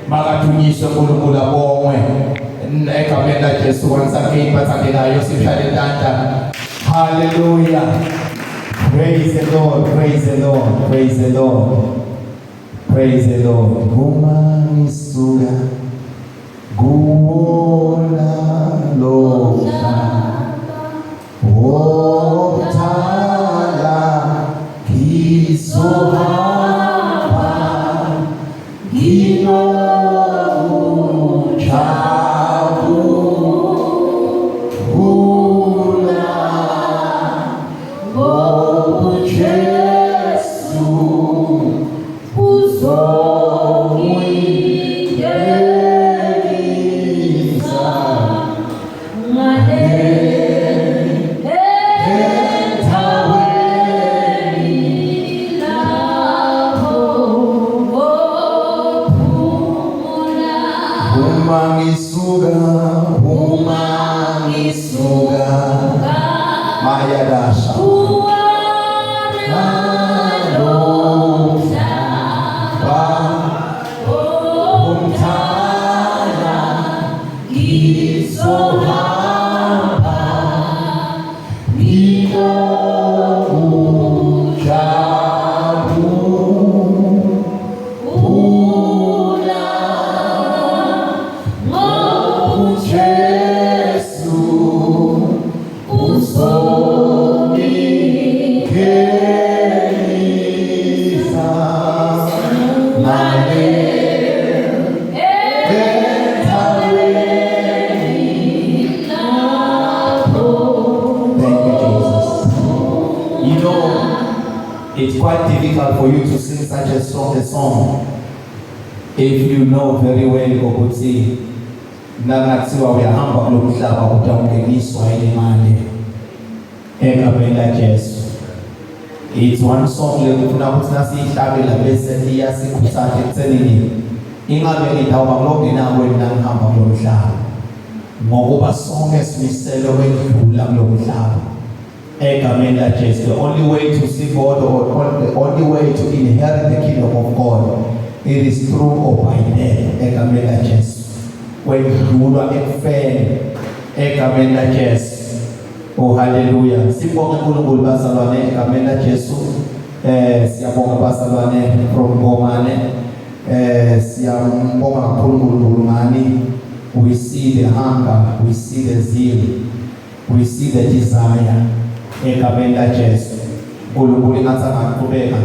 Makathunyiswe uNkulunkulu abongwe egameni laJesu. Once again bathandekayo, sishayele tandla. Hallelujah. Praise the Lord, praise the Lord, praise the Lord. Praise the Lord. Uma ngisuka kuwona lo mhlaba womdala ngizohamba nginokujabula ngoJesu uzongingenisa ngale endaweni lapho ngophumula. Uma ngisuka, uma ngisuka, mayadasha umdala ngizohamba nginokujabula ngoJesu uzongingenisa ngale endaweni. Thank you, Jesus. You know, it's quite difficult for you to sing such a song if you know very well ukuthi nangathiwa uyahamba kulo mhlaba utawungeniswa yini egameni laJesu. It's one song lekufuna ukuthi nasiyihlabela bese iyasikhuthaza ekuthenini ingabe ngitawuba kulongena kwena ngihamba kulo mhlaba, ngokuba sonke simisele kwendlula kulo mhlaba egameni laJesu. The only way to see God or the only way to inherit the kingdom of God, it is through or by death egameni laJesu, kwendlulwa ekufeni egameni laJesu. Oh, haleluya. Sibonge uNkulunkulu, bazalwane, egameni laJesu. Siyabonga bazalwane from Ngomane. Siyambonga kakhulu uNkulunkulu ngani. We see the hunger, we see the zeal, we see the desire egameni laJesu. uNkulunkulu ingathi angaqhubeka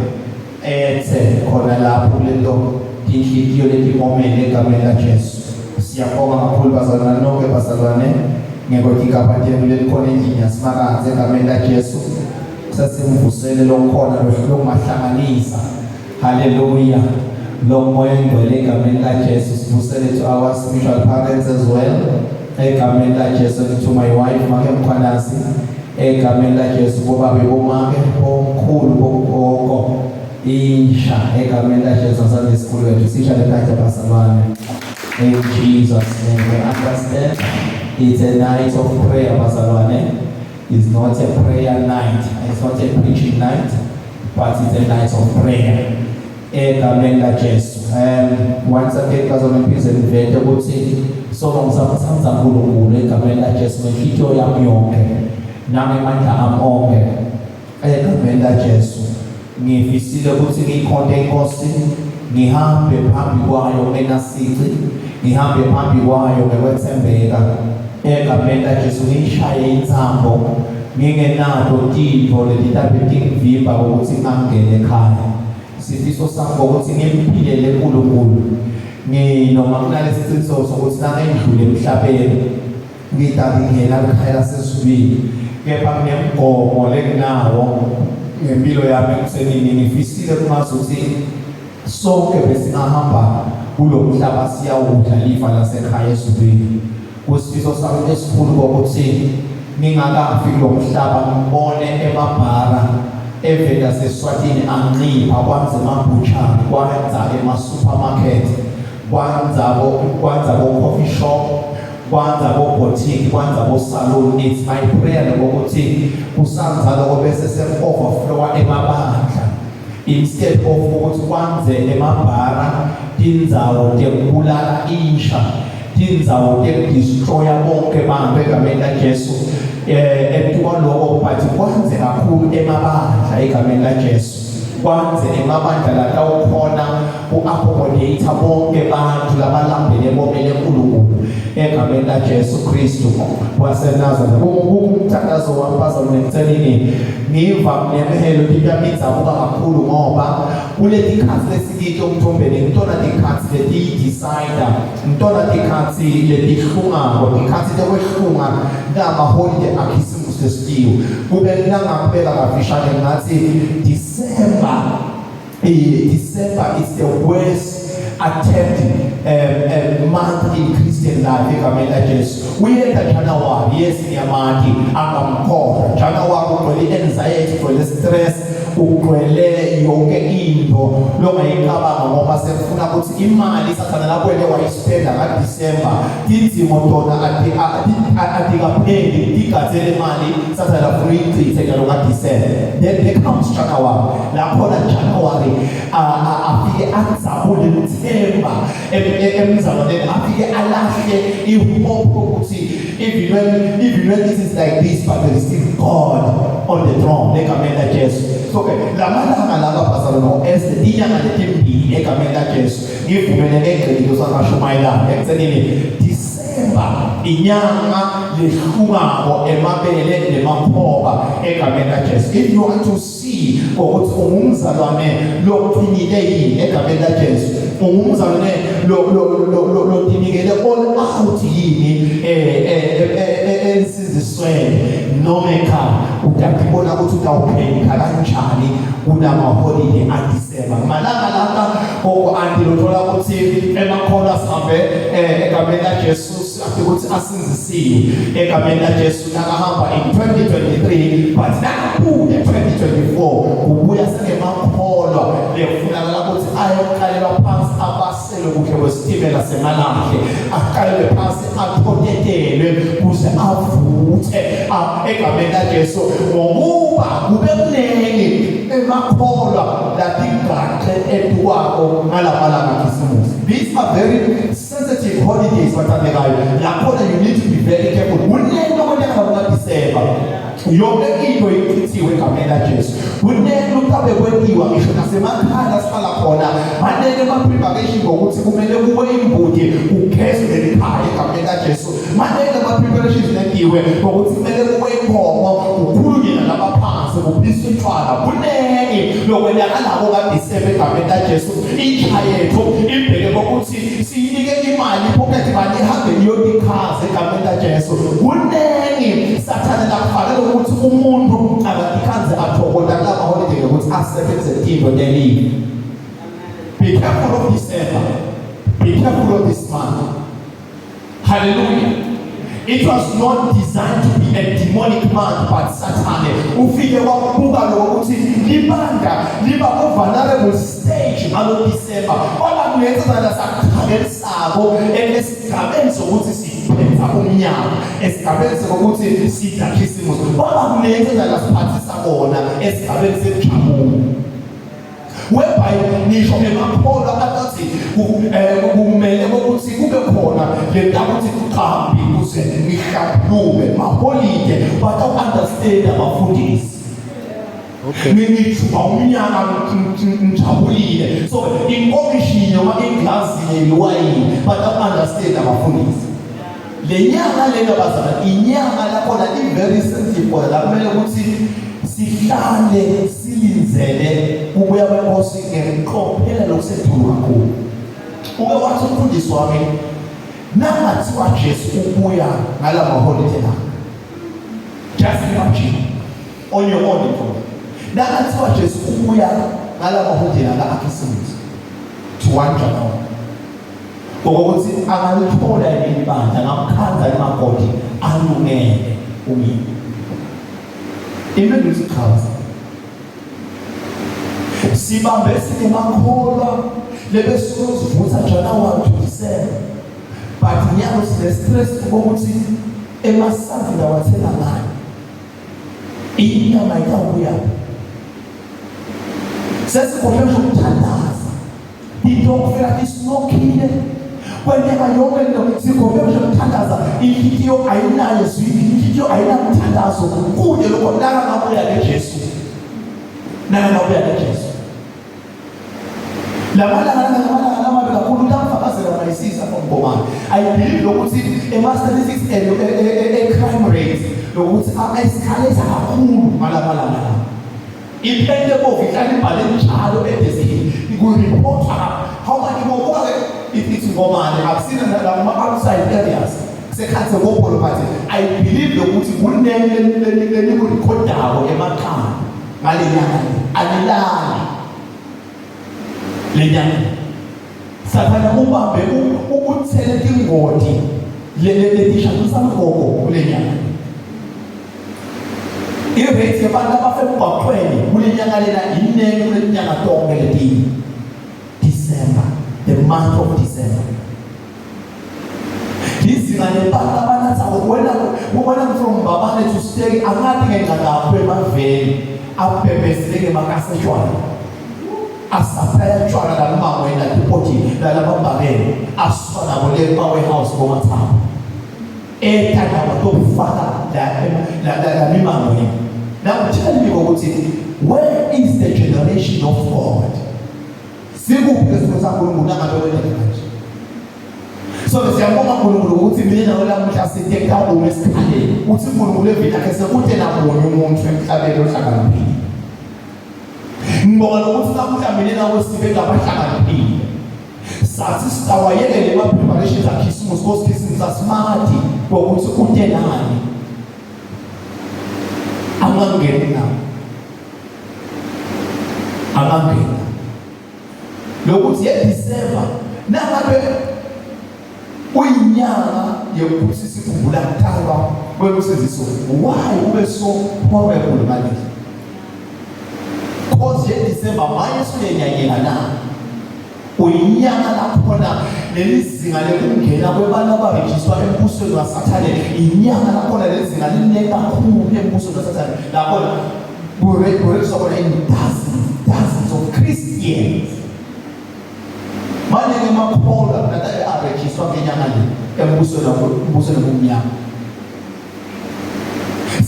ethe khona lapho kulento tinhliziyo letimomele egameni laJesu. Siyabonga kakhulu bazalwane, nonke bazalwane, ngekwetigaba tenu lelikhona endlini yaSimakadze egameni laJesu. Sesimvusele lokukhona lokungahlanganisa. Hallelujah. Lo moya engcwele egameni laJesu. Sivusele to our spiritual parents as well egameni laJesu, and to my wife, Make Mkhwanazi, egameni laJesu, bobabe, bomake, bomkhulu, bogogo, insha egameni laJesu. Asande esikhulu wethu sisha lekade bazalwane in Jesus' name. We understand it's a night of prayer, bazalwane. It's not a prayer night, it's not a preaching night, but it's a night of prayer egameni laJesu. Once again bazalwane, ngiphinde ngivete ukuthi solo ngisamthanda uNkulunkulu egameni laJesu ngenhliziyo yami yonke nangemandla ami onke egameni laJesu. Ngifisile ukuthi ngiyikhonte inkosi, ngihambe phambi kwayo nginasici, ngihambe phambi kwayo ngekwethembeka egameni laJesu, ngiyishaye intsambo ngingenato tintfo letitabe tingivimba ukuthi ngangene ekhaya. Sifiso sami ukuthi ngimphilele uNkulunkulu, nginoma kunalesiciniseko sokuthi nangendlule emhlabeni ngitangingena ekhaya lasezulwini, kepha kunemgomo lenginawo ngempilo yami ekusenini. Ngifisile kungazuthi sonke besingahamba kulo mhlaba siyawudla lifa lasekhaya ezulwini. Kusifiso sami esikhulu kokuthi ngingakafi kulo mhlaba ngibone emabhara eveni laseSwatini anxipha, kwanza emabhuchari, kwanza ema-supermarket, kwanza bo-coffee shop, kwanza bo-boutique, kwanza bo-salon. It's my prayer lokuthi kusanza loko bese seku-overflowa emabandla. Instead of ukuthi kwandze emabhara, tindzawo tekubulala insha, tindzawo tekudestroya bonke bantu egameni laJesu. Etukwaloko but kwandze kakhulu emabandla egameni laJesu. Kwandze emabandla latawukhona ku-accommodate bonke bantu labalambele bomele uNkulunkulu egameni laJesu Kristu waseNazaretha. Umthandazo wami bazalwane ngitsenini ngiva nginemhelo into idzabuka kakhulu ngoba kuletikhatsi lesikito mthombeni ngitona tikhatsi letiyi-decide ngitona tikhatsi letihlungako tikhatsi tekwehlunga namaholide akhisimusi lesitiwe kube nangakubeka kafishane ngathi December December is the worst attempt month in Christian life egameni laJesu. Uyeta January, yes ngiyamati angamkhohlwa. January ugcwele i-anxiety, ugcwele stress, ugcwele yonke into longayicabanga ngoba sekufuna ukuthi imali sathana lakwele wayispenda ngaDecember tidzimo tona atikapheli tigatsele imali sathana lafuna uyichithe njalo ngaDecember. Then there comes January. Lakhona January afike adzabule ithemba emzalwaneni afike alahle ihope ukuthi even when it is like this but there is still God on the throne egameni laJesu. So ke lamalanga laba bazalwane o-Esther inyanga letimbili egameni laJesu ngivumelene ngegcililo sangashumayelana ekuthenini December inyanga lehlukako emabele nemakhoba egameni laJesu. If you want to see ukuthi ungumzalwane loqinile yini egameni laJesu, ungumzalwane lo lo lo lotinikele all out yini ensindisweni noma ekhaya, utakubona ukuthi utawuphenduka kanjani kunamaholide aDisemba malanga lana gogo anti lothola ukuthi emakholwa sihambe egameni laJesu sihambe ukuthi asinzisiwe egameni laJesu nakahamba in 2023 but nakabuya 2024 ubuya sengemakholwa lefunakala ukuthi ayoqalelwa phansi abaselwe kuhle kwesitimela semalahle aqalelwe phansi athotetelwe kuze avuthe egameni laJesu ngokuba kube kuningi emakholwa latigaxe etukwako ngalamalanga khisimusi. These are very sensitive holidays bathandekayo, lakhona you need to be very careful. Kunento kwenteka kukaDisemba yonke into ichithiwe egameni laJesu. Kunento kutabe kwentiwa ngisho nasemakhaya sihlala khona manene ama-preparation ngokuthi kumele kube imbuti kugezwe leli khaya egameni laJesu. Manene ama-preparations lentiwe ngokuthi kumele kube inkomo kukhulunywe nalabaphansi kuphiswe utshwala. Kunengi lokwenzakalako kaDisemba egameni laJesu. Intsha yethu ibheke kokuthi siyinike imali pocket money ihambe iyotikhaza egameni laJesu. Kunengi sathane lakufakela ukuthi umuntu akatikhanze athokoza kulama holiday ngokuthi asebenze into telive. Be careful of December. Be careful of this month. Hallelujah. It was not designed to be a demonic month, but Sathane ufike wabuka lokuthi libandla liba ku vulnerable stage ngalo December. Kwaba kunenzana sakuthakelisako esigabeni sokuthi siphetha umnyaka, esigabeni sokuthi sidla Khisimusi. Kwaba kunenzana siphathisa kona esigabeni senjabulo. Whereby ngisho emakholwa akathi kumele ukuthi kube khona le nto ukuthi qhambi kuze ngihlambuluke maholide but understand abafundisi. Okay. Ngijuba umnyaka ngijabulile. So inkomishi noma inglazi yewayini but understand abafundisi. Le nyanga lena bazalwane inyanga lakhona i very sensitive khona la kumele ukuthi sihlale silindzele kubuya kwenkosi ngeqophela lokusedulu kakhulu. Uke wathi umfundisi wami nangathiwa Jesu ubuya ngalamaholide la. Just imagine on your own information. Nangathiwa Jesu ubuya ngalamaholide la akhisimusi to 1 January. Ngokuthi angalithola yini ibandla ngamkhandla emakoti alungele umyeni. Impendulo ithi cha. Sibambe sinemakholwa lebesuzivutha January to December. But nyalo sine stress ukuthi emasanti lawathenga ngani. Inyama itawubuya. Sesikhohlwe ngisho ukuthandaza. Into kufika isinokhile kwenteka yonke into, sikhohlwe ngisho ukuthandaza. Inhliziyo ayinayo zwi, inhliziyo ayinamthandazo. Kude lokho naka ngabuya ke Jesu, naka ngabuya ke Jesu. Lamalanga lamalanga lamabi kakhulu utamfakazela mayisisa from Ngomane. I believe lokuthi ema-statistics e-crime rate lokuthi a-escalate kakhulu ngalamalanga la. Ipente ebovu ihlala ibhale njalo edeskini, kuripotha how much ngobuka-ke. Ithi Ngomane akusina lama-outside areas sekhathi sekopolo, but I believe lokuthi kunenikurekhodako emakhaya ngale nyanga le. Anilali le nyanga. Sathane ubambe uthele tingoti letishaqisa mgogo kule nyanga. I-rate yabantu abafa emgwaqweni kule nyanga lena inengi kule nyanga tonke letinye. December, the month of December, izinga lebantu abanathako wena wena from Mbabane to Stegi, angathi ngenqakapho emaveni abhebhezele ngemakasi etshwala, asaplaya tshwala lamangweni latipoti lalamabhakele asuka nabo le ma-warehouse bomathabo eta nabo tokufaka la mimangweni. Now tell me ukuthi where is the generation of God? Sikuphi lesimo saNkulunkulu nangabe kwenzeka kanje? So siyabonga uNkulunkulu ukuthi mina nawe lamuhla sithe kawume esikhaleni. Uthi uNkulunkulu evini lakhe sekute namunye umuntu emhlabeni ohlakaniphile. Ngibonga nokuthi namuhla mina nawe sibe ngabahlakaniphile. Sathi sitawayekele ema-preparations akhisimusi, because khisimusi asimati ngokuthi ute nani. Angangeni nawo, angangeni lokuthi yeDisemba nangabe uyinyanga yokuthi sikhumbula kutalwa kwemsindiso, why ube so horrible ngaleli? Cause yeDisemba manje suyenyanyeka na uyinyanga lakhona leli zinga lekungena kwebantu abarejiswa embusweni waSathane. Inyanga lakhona leli zinga line kakhulu embusweni waSathane, lakhona kurejiswa khona in dozens, dozens of Christians. Manje ke makholwa natake arejiswa ngenyanga le embusweni embusweni bomnyama.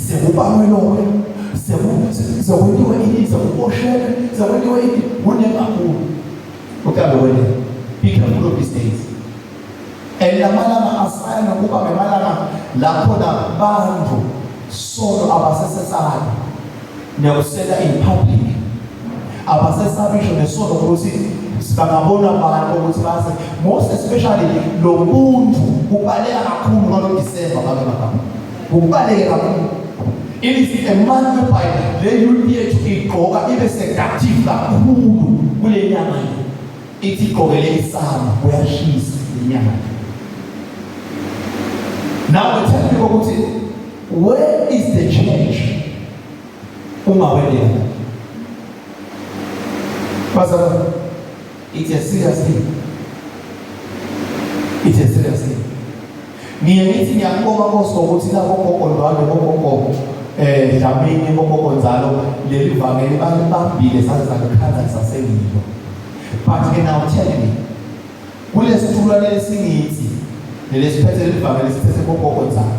Sekubangwe lokho, sekwentiwe ini, sekuboshelwe, sekwentiwe ini, kuningi kakhulu okuyabe kwenteka. Be careful of these days. And lamalanga asaya nokuba ngemalanga lakhona bantu solo abasesesabi nekusela in public, abasesabi ngisho nesono ukuthi bangabona abantu ukuthi base, most especially lo muntu kubaleka kakhulu ngalo December babe ngapha, kubaleke kakhulu. It is a month whereby le youth yethu igqoka ibe seductive kakhulu kule nyanga le. Ithi igqokele isama, kuyashisa lenyanga. Now tell me ukuthi where is the church uma wendela? Pastor, it's a serious thing, it's a serious thing. Ngiye ngithi ngiyakubonga Nkosi ngokuthi labo gogo Ndwandwe, bogogo Dlamini, bogogo Nzalo, leli vangeli balibambile saze salikhanza lisasengilo. But ke now tell me, kulesitulo lesingithi lelesiphethe leli vangeli siphethe bogogo Nzalo,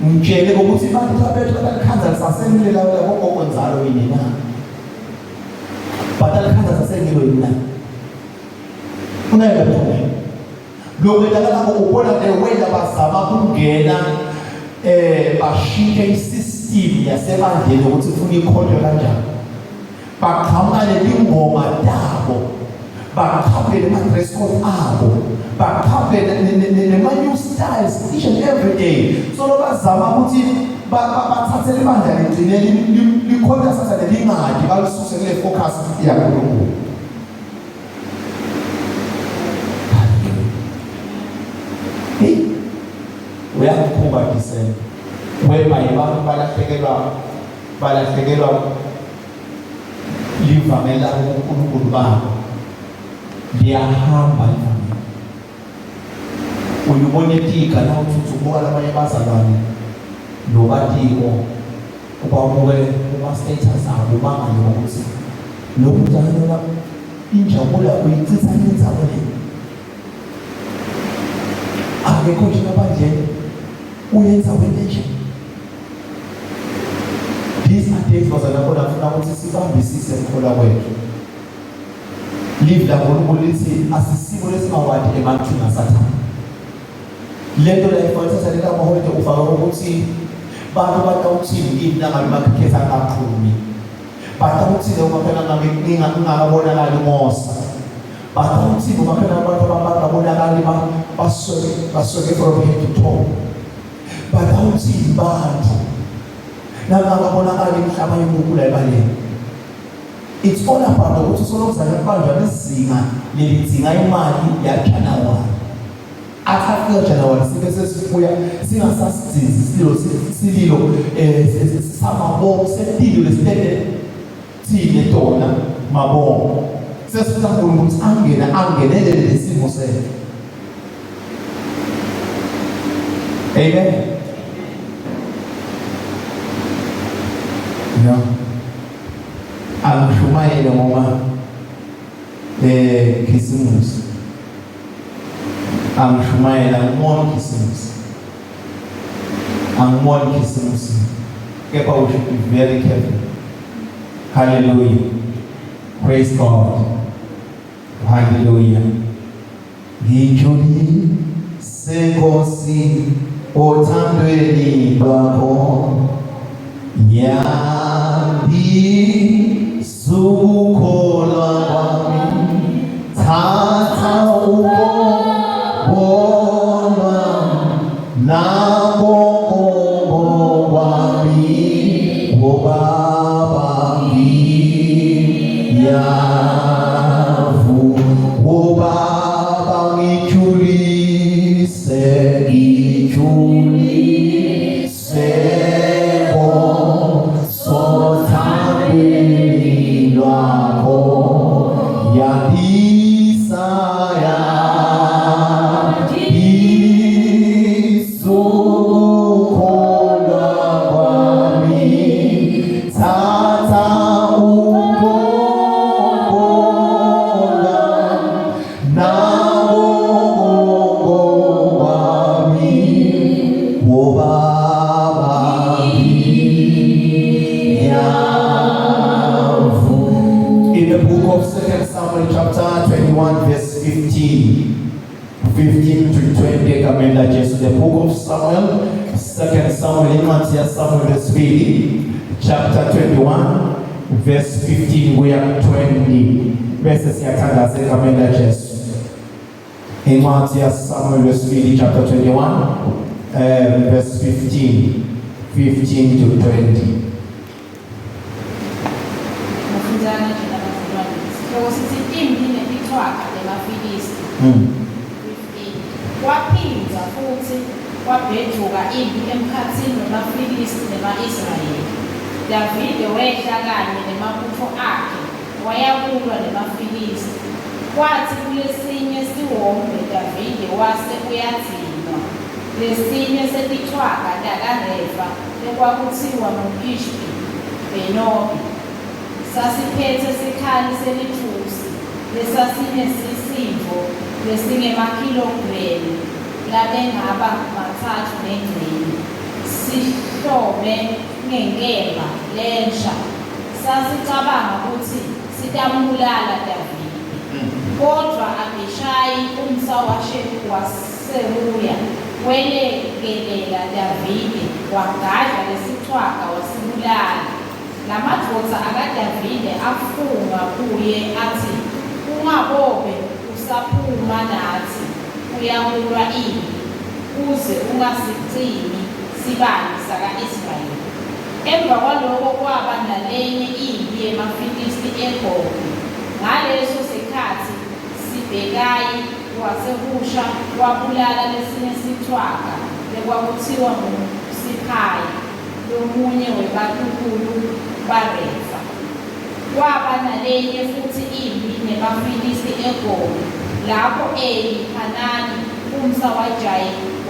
ngitshele ukuthi bantu abethu balikhanza lisasengile labo bogogo Nzalo yini na? Batalikhanza lisasengilo yini na? Unayeka mthombo lokwenzakalako, ubona the way labazama kungena bashintshe isystem yasebandleni ukuthi ufuna ikhonto kanjani. Baqhamuka netingoma tabo, baqhamuke nema-dress code abo, baqhamuke nema-new styles each and every day. So bazama ukuthi bathathe libandla ligcine likhonta sathane, lingadi balisuse kule focus yaNkulunkulu. Hey, uyangikhuba December whereby abantu balahlekelwa livangeli labo kuNkulunkulu babo, liyahamba livangeli. Uyubona etika la uthi ubuka labanye abazalwane nobatiko, ubabuke kuma-status abo, ubangale ngokuthi Lo mzalwane injabulo yakho uyichitha indzawo le. Akekho nje ngaphandle uyenza wena nje. These are days bazalwane khona funa ukuthi sibambisise ukukholwa kwethu. Live laNkulunkulu lithi asisibo lesingawadi emaqhinga sathane. Lento la ifanisa leka maholide ufaka ukuthi bantu batawuthini kimi nangabe makhikhetha angaqhumi. Batawuthini uma phela ngabe ngingakabonakali ngosa. Batawuthini uma phela abantu abangabonakali basuke basuke from head to toe. Batawuthini bantu nangakabonakali imhlaba yenkukhu la ebaleni. It's all about ukuthi usolokuzana kubanjwa lizinga lelidzinga imali yaJanuary. Athi afika January sibe sesibuya singasasidinzi isililo sililo eh samabongo sempilo lesitende thine tona mabongo. Sesifuna uNkulunkulu ukuthi angene angenelele lesimo sethu. Amen. No. Angishumayele ngoba eh Khisimusi. Angishumayela ngimona Khisimusi. Angimona Khisimusi. Kepha we should be very careful. Hallelujah. Praise God. Hallelujah. Ngijulise Nkosi othandweni lwakho yandisukukholwa kwami thatha ukubonwa nako kwami ngobaba ngiyavu ngobaba ngijulise ngijulise sothandweni lwakho yandisa yandisukukholwa kwami thatha ukubona nabo kwami ngobaba ngiyavu In the book of 2 Samuel chapter 21 verse 15 15 to 20 egameni laJesu. The book of Samuel, 2 Samuel, incwadi yaSamuel wesibili chapter 21 verse 15 kuya 20 bese siyathandaza egameni laJesu. Incwadi yaSamuel wesibili chapter 21 verse 15 15 to 20. Mafundzana nje labazalwane. Sihloko sithi timpi netichwaga temaFilisti. 15. Kwaphindza futsi kwabheduka imphi emkhatsini wemaFilisti nema-Israyeli. Davide wehla kanye nemabutfo akhe wayakulwa nemaFilisti. Kwatsi kulesinye siwombe Davide wase uyadzinwa. Lesinye setichwaga takaRefa lekwakutsiwa ngu-Ishbi Benobi sasiphetse sikhali selitfusi lesasinesisindvo lesingemakhilogremu labengaba matsatfu nencenye, sihlome ngenkemba lensha. Sasicabanga kutsi sitambulala Davide. Kodvwa Abishayi, umsa waSeruya, welekelela Davide, wagadla lesichwaga wasibulala. Lamadvodza akaDavide afunga kuye atsi, Ungabobe usaphuma natsi uyakulwa imphi, uze ungasicimi sibane saka-Israyeli. Emva kwaloko kwaba nalenye imphi yemaFilisti eGobi. Ngaleso sikhatsi Sibhekayi waseHusha wabulala lesinye sichwaga lekwakutsiwa nguSiphayi, lomunye webatukulu baRefa. Kwaba nalenye futsi imphi nemaFilisti eGobi, lapho Eli Hanani, umsa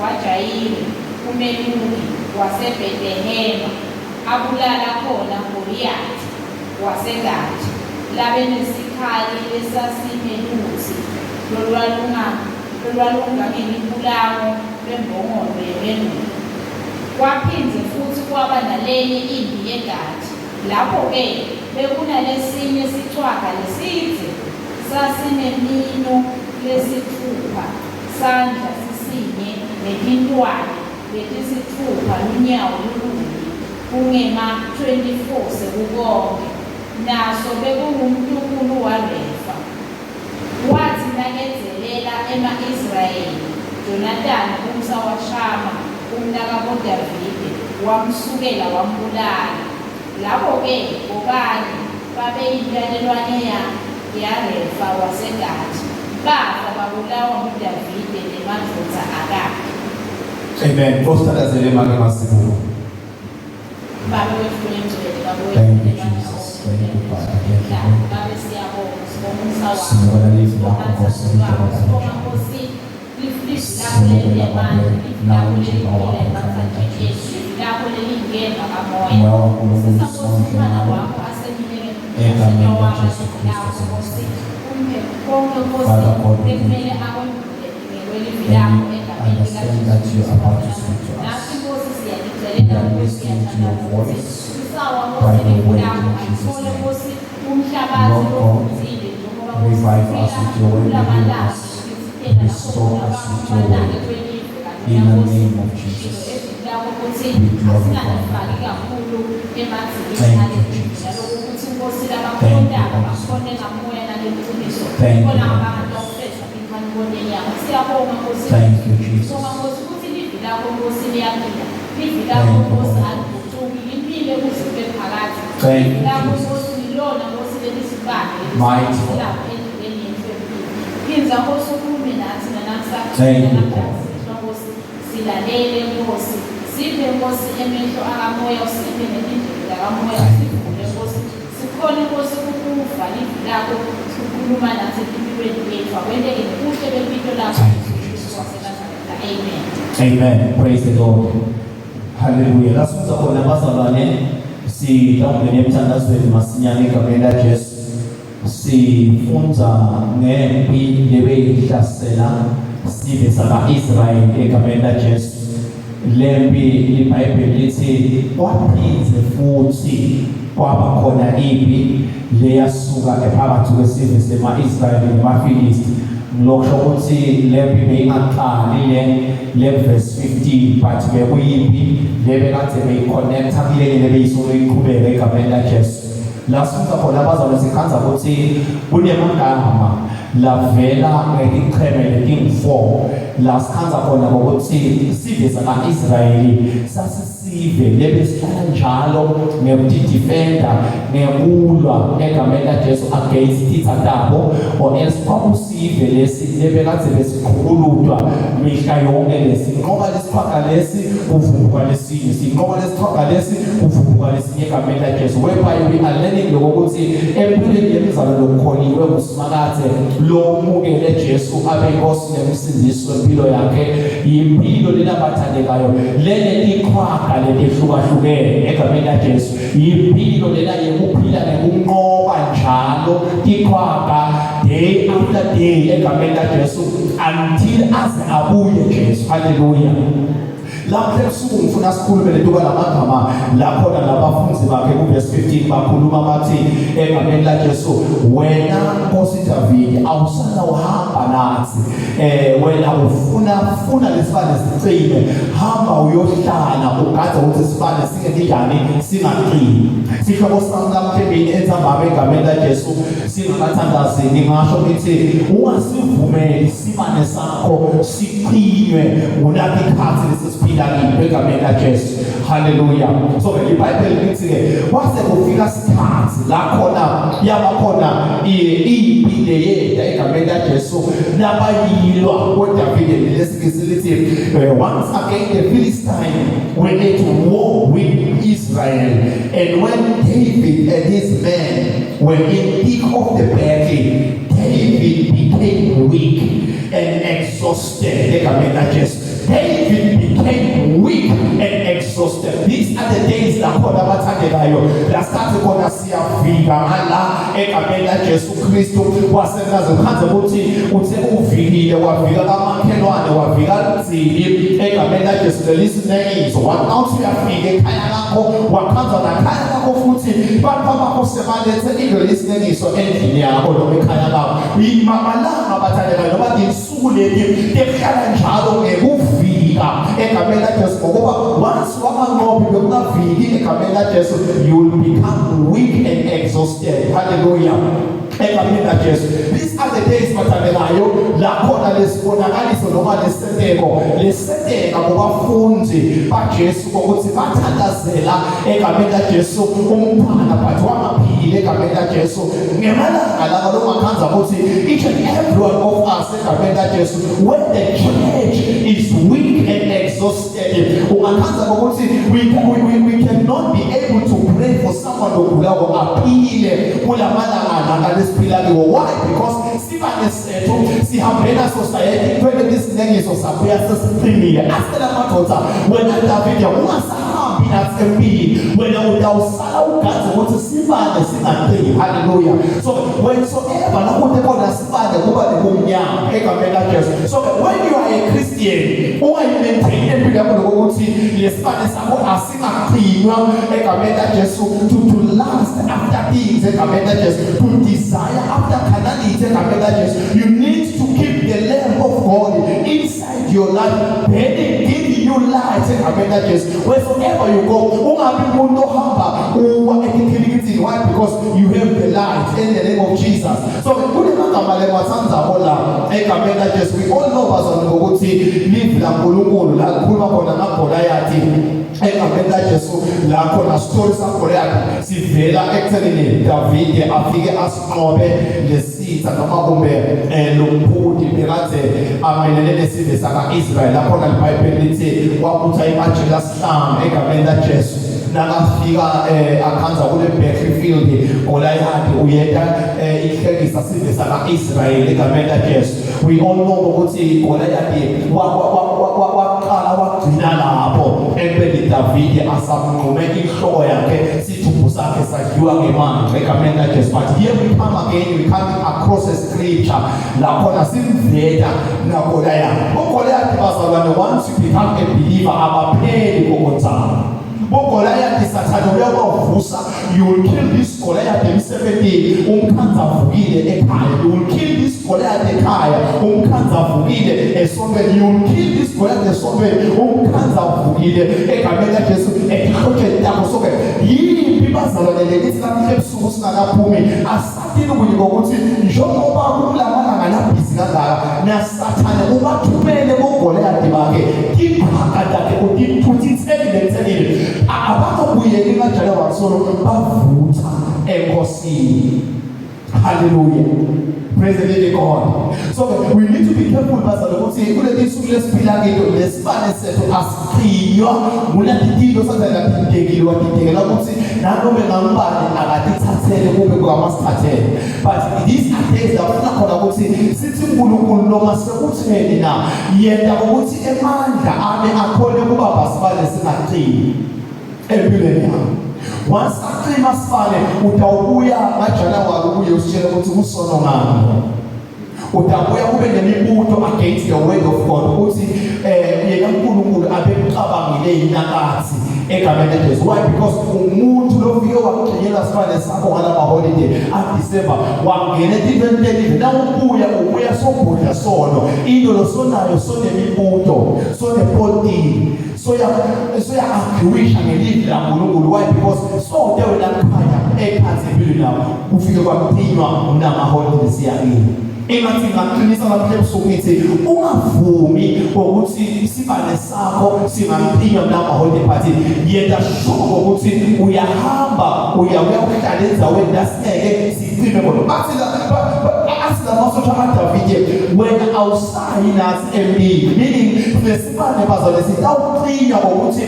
waJayiri, umeluki waseBhetlehema, abulala khona Goliyathi waseGathi. Labenesikhali lesasinelutsi lolwalungangeliphulango lwembongolo yemelusi. Kwaphindze futsi kwaba nalenye imphi eGathi. Lapho-ke bekunalesinye sichwaga lesidze, sasinemino lesitfupha, sandla sisinye, netintwane letisitfupha, lunyawo lulunye, kungema-24 sekukonkhe. Naso bekungumtukulu waRefa. Watsi nakedzelela ema-Israyeli, Jonathani, umsa waShama, umnakaboDavide, wamsukela wambulala. Labo-ke bobane babeyintalelwane yaRefa waseGathi, bafa babulawa nguDavide nemadvodza akakhe. Amen. Nkosi thandazele make Masibuko. Babe wetfu lengcwele, Babe wetfu Thank you, unemandla Jesus. onkhe, Thank you, Father. Thank you, Lord. Babe siyabonga, sibonga umusa wakho. Sibonga livi Sibonga lakho, Nkosi, uthando lwakho, livi sibonga lakho. Nkosi livi lakho Sinikela lelinemandla, Babe, livi nawe lakho umzimba leliphila wakho emandleni egameni etfu, laJesu. livi lakho lelingeva kamoya. Moya waNkulunkulu Sisa Nkosi sondle umntwana ngawe wakho asemile egameni asenyowaba laJesu livi Kristu lakho Nkosi. waseNazaretha. Umpe konke Nkosi Father God, we thank lekumele you. akwembule ngekwelivi And lakho we egameni understand likaJesu that you Kristu are about to waseNazaretha. speak to us. Natsi Nkosi We siyaticelela are kuwe listening to your siyathandaza kutsi voice usawa by Nkosi the livi word lakho in Jesus' alithole name. Nkosi umhlabathi Lord God, lovundzile njengoba Nkosi revive us sifika with your word, renew kulamalanga us, siphithitela lapho restore khona us with your banake word. kwelive kanti In the Nkosi name of shilo Jesus, ezwi lakho kutsi we glorify you. asingalifaki kakhulu emadzilini Thank you, alelive Jesus. naloko kutsi Nkosi Thank you, labakhonako Holy bakhone Spirit. ngamoya nangeliciniso Thank you, khona Holy bangatawufeza inkhani yabo. Siyabonga Nkosi. Thank you, Jesus. Sibonga Nkosi ukuthi livi lakho Nkosi liyaphila. Livi lakho Thank you, Nkosi Lord. aligucuki, liphile kuze kube phakadze. Thank Livi you, lakho Jesus. Nkosi lilona Nkosi lelisibane Mighty lelisiphilako endleleni yethu yempilo. Phindza Nkosi ukhulume nathi nanamhlanje Thank you, nanamhlanje God. sihlwa Nkosi silalele Nkosi. Siphe Nkosi emehlo akamoya, usiphe netindlebe takamoya, Thank you, usivule Nkosi. Sikhone Nkosi ukuva livi lakho ukukhuluma nathi empilweni yethu. Akwenteke nekuhle bempilo lakho. Thank you, Jesus. Wasenazaretha. Amen. Amen. Praise the Lord. Hallelujah. Lasibuza khona bazalwane sitawungena emthandazweni masinyane egameni laJesu. Sifundza ngempi lebeyihlasela sive saka-Israyeli egameni laJesu. Lempi iBhayibheli lithi kwaphindze futhi kwaba khona impi leyasuka ephakathi kwesive sema-Israyeli nemaFilisti. Lokusho ukuthi lempi beyingaqali le le verse 15 but bekuyimpi lebekade beyiconnecta kulenye lebeyisuke iqhubeka egameni laJesu. La sifunda khona abazalwane sikhandza ukuthi kunemagama lavela ngeticheme letingu-4 la sikhandza khona ngokuthi sive saka-Israyeli sasisive lebesihlala njalo ngekutidefenda ngekulwa egameni laJesu against titha tabo or else kwakusive lesi lebekade besiqhukulutwa mihla yonke lesi nqoba lesiqhwaga lesi kuvumbuka lesinye sinqoba lesiqhwaga lesi kuvumbuka lesinye egameni laJesu, whereby we are learning lokho ukuthi empilweni yemzalo lokukholiwe nguSimakadze lomukele Jesu abe inkosi nemsindisi wempilo yakhe yimpilo lena bathandekayo lenetiqhwaga letehlukahlukene egameni laJesu, yimpilo lena yekuphila ngekunqoba njalo tiqhwaga day after day egameni laJesu until aze abuye Jesu. Haleluya. Lapho ebusuku ngifuna sikhulume letuka lamagama lakhona labafundi bakhe kuverse 15 bakhuluma bathi egameni laJesu, wena Nkosi David awusana uhamba nathi, wena ufuna funa lesibane sicime, hamba uyohlala ugade ukuthi sibane singenjani singacimi. Sihloko sami lamhlabeni etsambama egameni laJesu singakathandazi ngingasho ngithi ungasivumeli sibane sakho sicinywe ngunaphi ikhathi lesisiphila kilo egameni laJesu. Haleluya. So ke iBhayibheli lithi ke kwase kufika isikhathi la khona yaba khona impi leyeda egameni laJesu nabayilwa koDavide. Lesingisi lithi, "Once again the Philistine were at war with Israel, and when David and his men were in thick of the battle, David became weak and exhausted." Egameni laJesu, David became weak. weak and exhausted. These are the days lakhona abathandekayo lasikhathi khona siyavika ngala egameni laJesu Kristu waseNazaretha. Khanze ukuthi uthe uvikile, wavika kamakhelwane, wavika ludzili egameni laJesu lelisinengiso, waqawuthi uyafika ekhaya lakho, wakhanza nakhaya lakho futhi bantu bakho sebalethe into lesinengiso endlini yakho noma ekhaya lakho. Malanga bathandekayo noma tinsuku leti tekuhlala njalo ngekuvika egameni laJesu, ngokuba once wabanqobi bekungaviki egameni laJesu, you will become weak and exhausted. Hallelujah, egameni laJesu. These are the days bathandekayo la khona lesibonakaliso noma lesenteko lesenteka kubafundi baJesu ukuthi bathandazela egameni laJesu umntwana but wangaphili egameni laJesu. Ngemalanga laba longakhanza ukuthi each and every one of us egameni laJesu, when the church is weak and exhausted, ungakhanza ukuthi we cannot be able to pray for someone ogulako aphile kulamalanga ngalesiphila kiwo. Why? Because sibane sethu sihambe naso sayeke ithwele isinengiso sabuya sesiqinile. Asela madoda, wena Davide ungasahambi nathi empini, wena utawusala ugadze ukuthi sibane singaqini. Haleluya. So whensoever lakude khona sibane kuba nekumnyama egameni laJesu. So when you are a Christian, ungayi-maintain empilo yakho lokuthi lesibane sakho asingaqinywa egameni laJesu, to lust after things egameni laJesu, to desire after carnality egameni laJesu. You need to keep the lamp of God inside your life burning, giving you light egameni laJesu wherever you go. Ungabi umuntu ohamba uwa etikhilikithi. Why? Because you have the light in the name of Jesus. So kunemagama lewatsandzako la egameni laJesu. We all know, bazalwane, ngokuthi live laNkulunkulu la likhuluma khona ngaGoliathi egameni laJesu, la khona story saGoliathi sivela ekuthenini Davide afike asinqobe lesitha noma kumbe lomphudi bekade amelene nesive saka-Israyeli, lakhona iBhayibheli lithi wabutha imajele asihlanu egameni laJesu. Nakafika akhanza kule battlefield, Goliath uyeta ihlekisa sive saka-Israyeli egameni laJesu. We all know ukuthi Goliath waqala wagcina lapho ekubeni Davide asamnqume inhloko yakhe, sithumbu sakhe sadliwa ngemandla egameni laJesu. But here we come again, we come across a scripture la khona simveta naGoliath. UGoliath, bazalwane, once you become a believer, abapheli kokonzana boGoliath. Sathane uyabavusa. You will kill this Goliath emsebenzini, umkhanza avukile ekhaya. You will kill this Goliath ekhaya, umkhanza avukile esontweni. You will kill this Goliath esontweni, umkhanza avukile egameni laJesu etihlotsheni takho. So ke yiphi, bazalwane, lelithi namhla ebusuku singakaphumi asatini kunye ngokuthi njengoba kulamalanga labhizi kangaka nasathane ubathumele boGoliath bakhe, tiphaka takhe utithelile thelile, abangabuyeli kanjalo wasolo bavutha enkosini. Hallelujah. Praise the living God. So we need to be careful, bazalwane, ukuthi kulezi nsuku lesiphila kilo lesibane sethu asiqinywa ngulatitilo sathane latidekile, watidekela ukuthi nanoma ngambani akatithathele kube kwamasithathele. But these are days la kufuna khona ukuthi sithi uNkulunkulu noma sekutheni na yenta ukuthi emandla ame akhone kuba basibane singaqini empilweni yami. Once aqima sibane, utawubuya ngaJanuary ubuye usitshele ukuthi kusono ngani. Utabuya kube nemibuto against the word of God ukuthi yena uNkulunkulu abekucabangile inakathi egameni laJesu. Why? Because umuntu lofike wagxinyela sibane sakho ngalama holiday aDecember, wangena etintweni telive, nawubuya ubuya sobhodla sono into losonayo, sonemibuto, sonepolitiki, soya soya arguisha ngelivi laNkulunkulu. Why? Because sonke wena kukhanya ekhathi empilweni yakho ufike kwaphinywa unama-holiday siyakini. Engathi ngaqinisa lapha ebusuku ngithi ungavumi ukuthi sibane sakho singaphinywa kunama-holiday party. Yenta sure ukuthi uyahamba uya uyakuhlala endzaweni lasingeke sicime khona. Bathi athi lamasosha kaDavide, wena awusayi nathi empini, meaning lesibane, bazalwane, sitawucinywa ngokuthi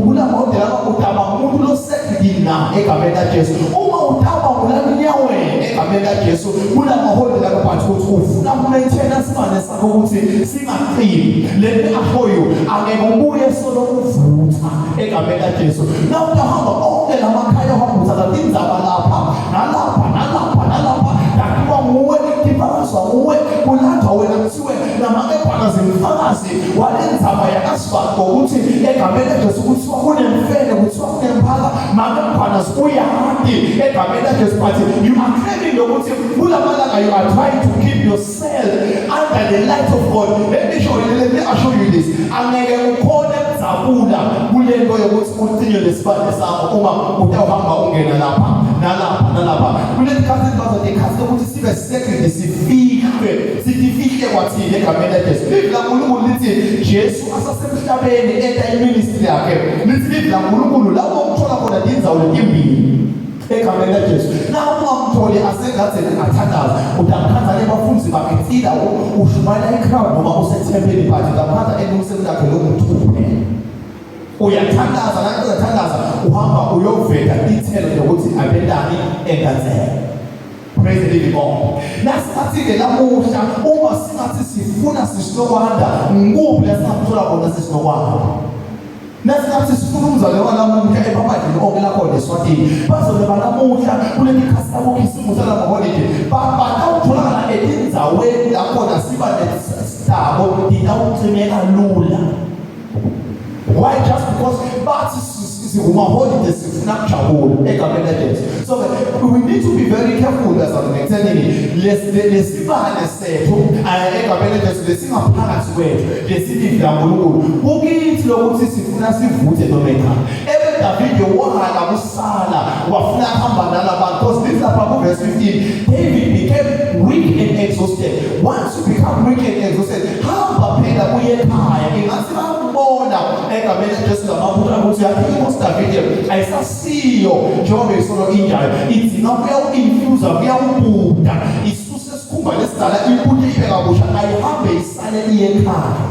kula holiday lapha utaba umuntu losekudini na egameni laJesu. Uma utaba Utawulala enyaweni egameni laJesu kulamaholide lakabhathi ukuthi ufuna kumaintaina sibane sakho ukuthi singaqini. Let me assure you, angeke ubuye solo uvutha egameni laJesu. Na utahamba onke lamakhaya uhamba uthatha tindzaba lapha nalapha nalapha nalapha, takhiwa nguwe, tifakazwa nguwe, kulandwa wena, kuthiwe namakebhana zimfakazi walendzaba yakasibani ngokuthi egameni laJesu kuthiwa kunemfene, kuthiwa kunemphala, makebhana uyati egameni laJesu. But you are claiming lokuthi kulamalanga you are trying to keep yourself under the light of God. Let me show you, let me assure you this, angeke ukhone kudzabula kulento yokuthi ucinye lesibane sakho uma utawuhamba ungena lapha nalapha nalapha. Kuleli khathi bazothi ikhathi lokuthi sibe sacred, sifihlwe, sitifihle kwathini egameni laJesu. Livi laNkulunkulu lithi Jesu asasemhlabeni enta iministry yakhe, lithi livi laNkulunkulu lapho ukuthola khona tindzawo letimbili egameni laJesu. Na ungamtholi asengadzeni athandaza, utamkhandza ke bafundi bakhe tsila ushumayela icrowd noma usethempelini, but utamkhandza elungiselweni lakhe lokuthuphe uyathandaza. Lapho uyathandaza, uhamba uyoveta tithelo zokuthi abentani engadzeni. Praise the living God. Nasingathi-ke lamuhla uma singathi sifuna sisinokwanda, ngikuphi lesingamthola khona sisinokwanda? Nasingathi sifuna umzalwane walamuhla emabandleni onke lakhona eSwatini, bazobe balamuhla kuleli khasi labokhisimusi lamaholide batawutholakala etindzaweni lakhona siba nesitabo titawucimeka lula. Why? Just because bathi sikumaholide, sifuna kujabula egameni laJesu. So we need to be very careful as I'm telling you, lesibane sethu egameni laJesu lesingaphakathi kwethu lesilivi laNkulunkulu kukithi lokuthi sifuna sivuthe noma cha. Ebe David wahala kusala, wafuna kuhamba nalabantu, because this lapha ku verse 15, David became weak and exhausted. Once you become weak and exhausted, hamba phela uye ekhaya. Ingathi bambona egameni laJesu lamabutho ukuthi yathi inkosi David ayisasiyo njengoba isolo injalo, idzinga kuyawu-infuse, kuyawubuda, isuse isikhumba lesidala, ibute ibe kabusha, ayihambe isale iye ekhaya.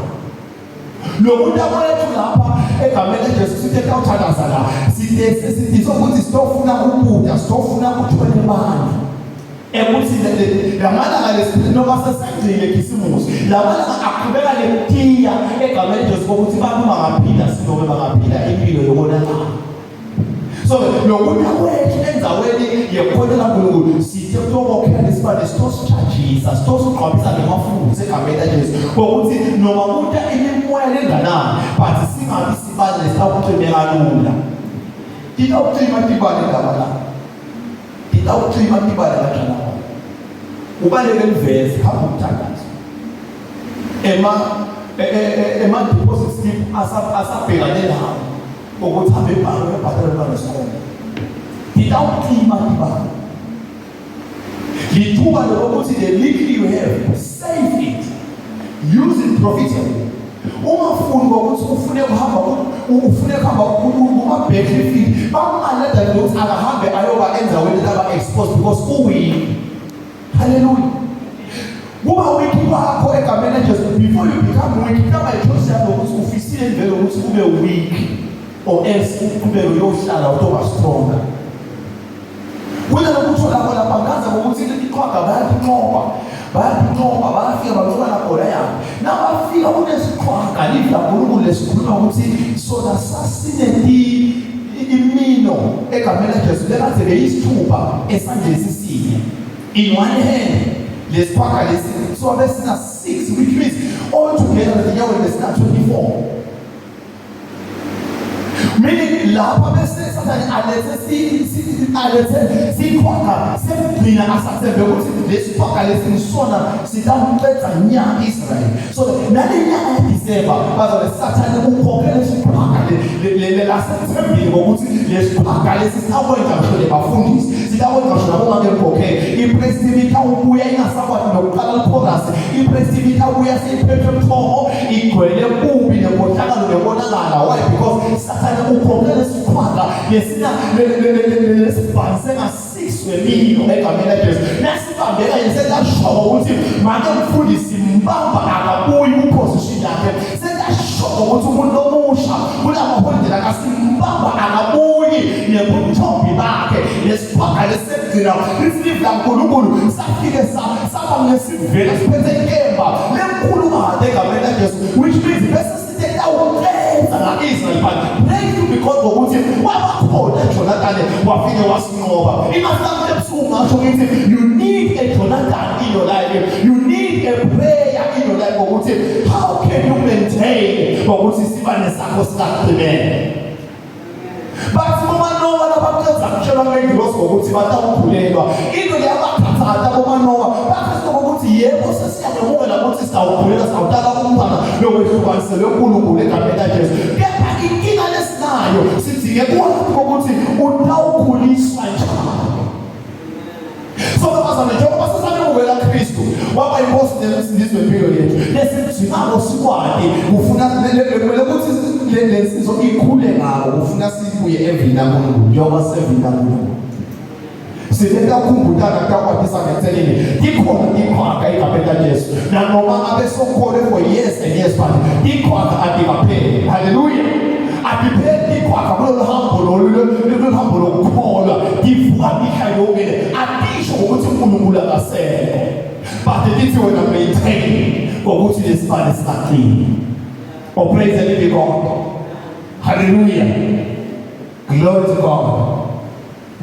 Lokuta kwethu lapha egameni laJesu sithe tawuthandaza la, sithe sithi sokuthi sitofuna ukubuda, sitofuna ukuthola imali ekuthi lamalanga lesiphila noma sesengcile khisimusi, lamalanga aqhubeka nekutiya egameni laJesu kokuthi bantu bangaphila sinome bangaphila impilo yokonakala. So lokuta kwethu endzaweni yekukhontela Nkulunkulu sithe kutokokhela lesibane, sitosijajisa, sitosigqwabisa ngemafutha egameni laJesu kokuthi noma kuta imimoya lenganani, but singabi sibane lesitawucimeka lula. Titawucima tibane gama la, titawucima tibane kanjani? Ubaleke livesi, hamba umthandazo, ema deposit slip asabhekane nawo ukuthi hambe ebhange uyobhadala umntwana wesikole. Titawucima tibane. Lithuba lokuthi the little you have, save it, use it profitably. Ungafuni ngokuthi ufune kuhamba, ufune kuhamba kuma-battlefield, bamngaleda ukuthi akahambe ayoba endaweni laba exposed because uweak. Haleluya. Kuba weak kwakho egameni laJesu, before you become weak, kaba ichoice yakho ukuthi ufisile vele ukuthi ube weak or else uqhubeke uyohlala utoba stronger. Kunalokutho lapho lapha ngaza ngokuthi iqhwaga bayatinqoba, bayatinqoba, bayafika banqoba naGoliath. Nabafika kunesiqhwaga, livi laNkulunkulu lesikhuluma ukuthi sona sasineti imino egameni laJesu lekade beyisithupha esandleni sisinye, in one hand. Lesiqhwaga lesi so besina 6, which means all together zinyaweni besina 24, meaning lapha bese Sathane alethe alethe siqhwaga sekugcina, asathembe ukuthi lesiqhwaga lesi ngisona sitamqedza nya Israel. So nale nyanga yaDisemba bazobe Sathane ukhokhele isiqhwaga lasethembile ngokuthi lesiqhwaga lesi sitawukwenza ngisho lebafundisi, sitawukwenza ngisho nabomake mkhokhele, ipraise team itawubuya ingasakwazi nokuqala lichorus, ipraise team itawubuya seyiphethwe buthongo, igcwele bubi nenkohlakalo nebonakala. Why? Because Sathane ukhokhele isiqhwaga lesina lesibhanise nga-6 wemino egameni laJesu. Nasibambeka nje sengasho ukuthi make mfundisi mbamba akabuyi kuposition yakhe, sengasho ukuthi umuntu omusha kulamaholide akasimbamba akabuyi nebuntombi bakhe. Lesiqhwaga lesekugcina lithi livi laNkulunkulu safike saba ngesivela siphethe inkemba lenkulu kade egameni laJesu, which means bese sithe tawuqedza nga-Israel. But praise to be God ngokuthi wabakhona Jonathan, wafike wasinqoba. Ingathi ebusuku ngasho ngithi you need a Jonathan in your life, you need a prayer in your life ngokuthi how can you maintain ngokuthi sibane sakho singagcimele. Bathi boManowa labaqeda kutshelwa ngengilosi ngokuthi batawukhulelwa, into leyabakhathaza boManowa bathi ukuthi yebo, sesiyamemukela ukuthi sitawukhulelwa, sitawutala umntwana lokwehlukanisele uNkulunkulu egameni laJesu, kepha inkinga lesinayo sidinge kuwazi ukuthi utawukhuliswa njani. So bazalwane, njengoba sesamemukela Kristu waba inkosi nemsindisi wempilo yethu, lesidingako sikwati kufuna kumele ukuthi le nsizo ikhule ngako, kufuna sibuye evini laNkulunkulu. Njengoba sevini laNkulunkulu sithetha ukukhumbutana, kutakwatisa ngekuthenini ikhona ikhwaka egameni laJesu, nanoma ngabe sokholwe for years and years, but ikhwaka atikapheli. Haleluya, atipheli ikhwaka kulolu hambo lolu, lolu hambo lokukholwa. Tivuka mihla yonke, atisho ukuthi uNkulunkulu akasekho, but tithi wena maintain ngokuthi lesibane singaqini. Oh, praise the living God. Hallelujah, glory to God.